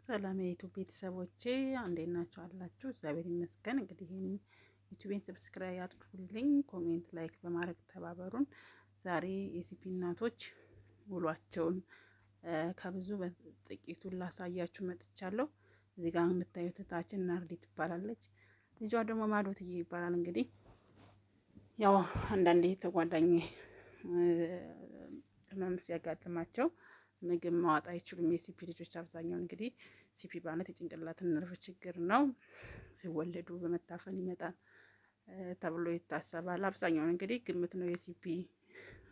ሰላም የ YouTube ቤተሰቦቼ፣ እንዴት ናችሁ አላችሁ? እግዚአብሔር ይመስገን። እንግዲህ ይህን YouTube ኤን subscribe አድርጉልኝ፣ comment፣ like በማድረግ ተባበሩን። ዛሬ የ CP እናቶች ውሏቸውን ከብዙ በጥቂቱ ላሳያችሁ መጥቻለሁ። እዚህ ጋር የምታዩት እህታችን ናርዲ ትባላለች። ልጇ ደግሞ ማዶትዬ ይባላል። እንግዲህ ያው አንዳንዴ ተጓዳኝ ህመም ሲያጋጥማቸው ምግብ ማዋጥ አይችሉም። የ CP ልጆች አብዛኛውን እንግዲህ CP ማለት የጭንቅላት ነርቭ ችግር ነው። ሲወለዱ በመታፈን ይመጣል ተብሎ ይታሰባል። አብዛኛውን እንግዲህ ግምት ነው፣ የ CP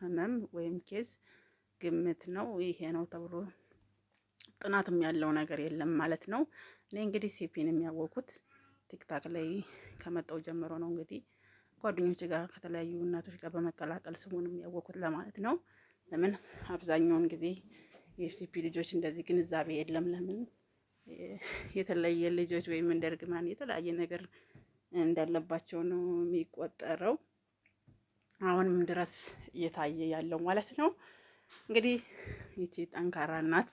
ህመም ወይም case ግምት ነው። ይሄ ነው ተብሎ ጥናትም ያለው ነገር የለም ማለት ነው። እኔ እንግዲህ CP ን የሚያወቁት TikTok ላይ ከመጣው ጀምሮ ነው። እንግዲህ ጓደኞች ጋር ከተለያዩ እናቶች ጋር በመቀላቀል ስሙን የሚያወቁት ለማለት ነው። ለምን አብዛኛውን ጊዜ የ CP ልጆች እንደዚህ ግንዛቤ የለም። ለምን የተለየ ልጆች ወይም እንደ እርግማን የተለያየ ነገር እንዳለባቸው ነው የሚቆጠረው። አሁንም ድረስ እየታየ ያለው ማለት ነው። እንግዲህ ይቺ ጠንካራ እናት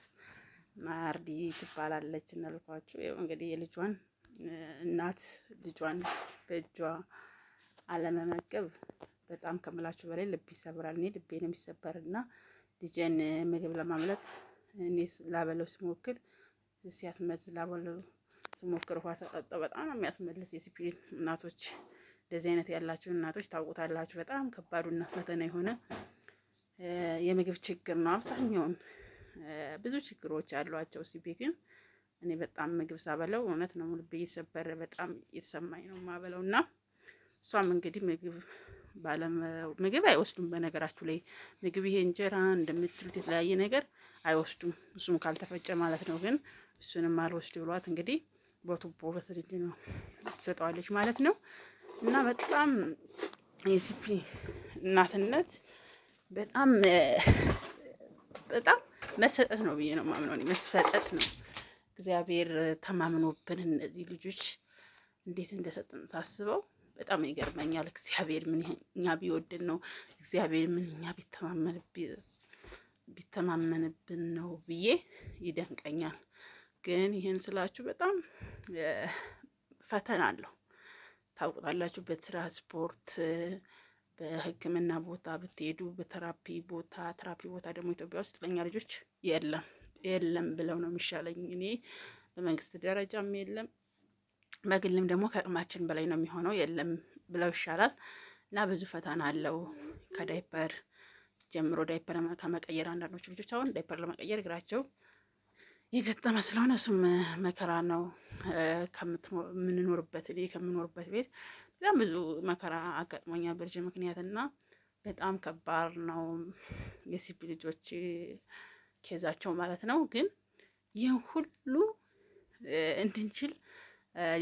ማርዲ ትባላለች እናልኳችሁ። እንግዲህ የልጇን እናት ልጇን በእጇ አለመመገብ በጣም ከምላችሁ በላይ ልብ ይሰብራል። እኔ ልቤ ነው የሚሰበርና ልጄን ምግብ ለማምለት እኔ ላበለው ስሞክር ሲያስመዝ ላበለው ስሞክር ውሃ ሰጠጣው በጣም ነው የሚያስመልስ። የ CP እናቶች፣ እንደዚህ አይነት ያላችሁ እናቶች ታውቁታላችሁ። በጣም ከባዱና ፈተና የሆነ የምግብ ችግር ነው። አብዛኛውን ብዙ ችግሮች አሏቸው። CP ግን እኔ በጣም ምግብ ሳበለው እውነት ነው ልቤ እየተሰበረ በጣም እየተሰማኝ ነው ማበለው። እና እሷም እንግዲህ ምግብ ምግብ አይወስዱም። በነገራችሁ ላይ ምግብ ይሄ እንጀራ እንደምትሉት የተለያየ ነገር አይወስዱም፣ እሱም ካልተፈጨ ማለት ነው። ግን እሱንም አልወስድ ብሏት እንግዲህ በቱቦ በ syringe ነው ትሰጠዋለች ማለት ነው። እና በጣም የ CP እናትነት በጣም በጣም መሰጠት ነው ብዬ ነው ማምነው። መሰጠት ነው። እግዚአብሔር ተማምኖብን እነዚህ ልጆች እንዴት እንደሰጠን ሳስበው በጣም ይገርመኛል። እግዚአብሔር ምንኛ ቢወድን ነው፣ እግዚአብሔር ምንኛ ቢተማመንብን ነው ብዬ ይደንቀኛል። ግን ይህን ስላችሁ በጣም ፈተና አለው፣ ታውቁታላችሁ። በትራንስፖርት፣ በሕክምና ቦታ ብትሄዱ፣ በ therapy ቦታ፣ therapy ቦታ ደግሞ ኢትዮጵያ ውስጥ ለእኛ ልጆች የለም የለም ብለው ነው የሚሻለኝ እኔ። በመንግስት ደረጃም የለም፣ በግልም ደግሞ ከአቅማችን በላይ ነው የሚሆነው፣ የለም ብለው ይሻላል። እና ብዙ ፈተና አለው። ከዳይፐር ጀምሮ፣ ዳይፐር ከመቀየር፣ አንዳንዶቹ ልጆች አሁን ዳይፐር ለመቀየር እግራቸው የገጠመ ስለሆነ እሱም መከራ ነው። ከምንኖርበት፣ እኔ ከምኖርበት ቤት በጣም ብዙ መከራ አጋጥሞኛል በልጅ ምክንያት። እና በጣም ከባድ ነው የ CP ልጆች case ኣቸው ማለት ነው። ግን ይህን ሁሉ እንድንችል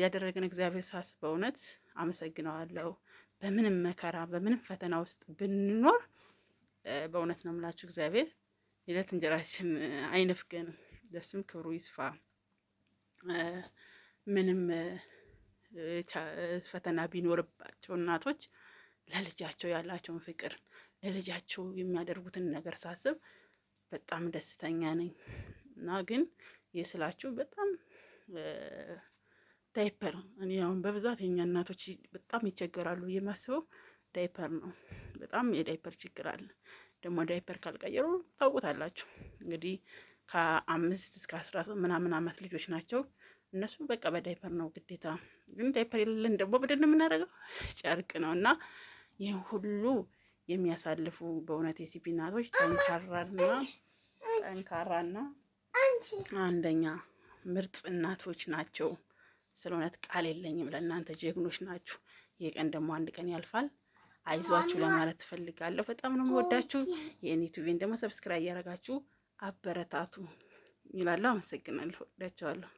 ያደረገን እግዚአብሔር ሳስብ በእውነት አመሰግነዋለሁ። በምንም መከራ በምንም ፈተና ውስጥ ብንኖር በእውነት ነው የምላችሁ እግዚአብሔር የዕለት እንጀራችን አይነፍገንም። ለስም ክብሩ ይስፋ። ምንም ፈተና ቢኖርባቸው እናቶች ለልጃቸው ያላቸውን ፍቅር፣ ለልጃቸው የሚያደርጉትን ነገር ሳስብ በጣም ደስተኛ ነኝ። እና ግን ይህ ስላችሁ በጣም ዳይፐር፣ እኔ አሁን በብዛት የኛ እናቶች በጣም ይቸገራሉ የማስበው ዳይፐር ነው። በጣም የዳይፐር ችግር አለ። ደግሞ ዳይፐር ካልቀየሩ ታውቁታላችሁ እንግዲህ ከ5 እስከ 10 ምናምን አመት ልጆች ናቸው እነሱ፣ በቃ በዳይፐር ነው ግዴታ። ግን ዳይፐር የሌለን ደግሞ ምንድን ነው የምናደርገው? ጨርቅ ነው። እና ይህን ሁሉ የሚያሳልፉ በእውነት የ CP እናቶች ጠንካራና ጠንካራና አንደኛ ምርጥ እናቶች ናቸው። ስለ እውነት ቃል የለኝም ለእናንተ፣ ጀግኖች ናችሁ። ይህ ቀን ደግሞ አንድ ቀን ያልፋል። አይዟችሁ ለማለት ትፈልጋለሁ። በጣም ነው የምወዳችሁ። የኔ YouTube ኤን ደግሞ subscribe እያደረጋችሁ አበረታቱ ይላለሁ። አመሰግናለሁ። ወዳቸዋለሁ።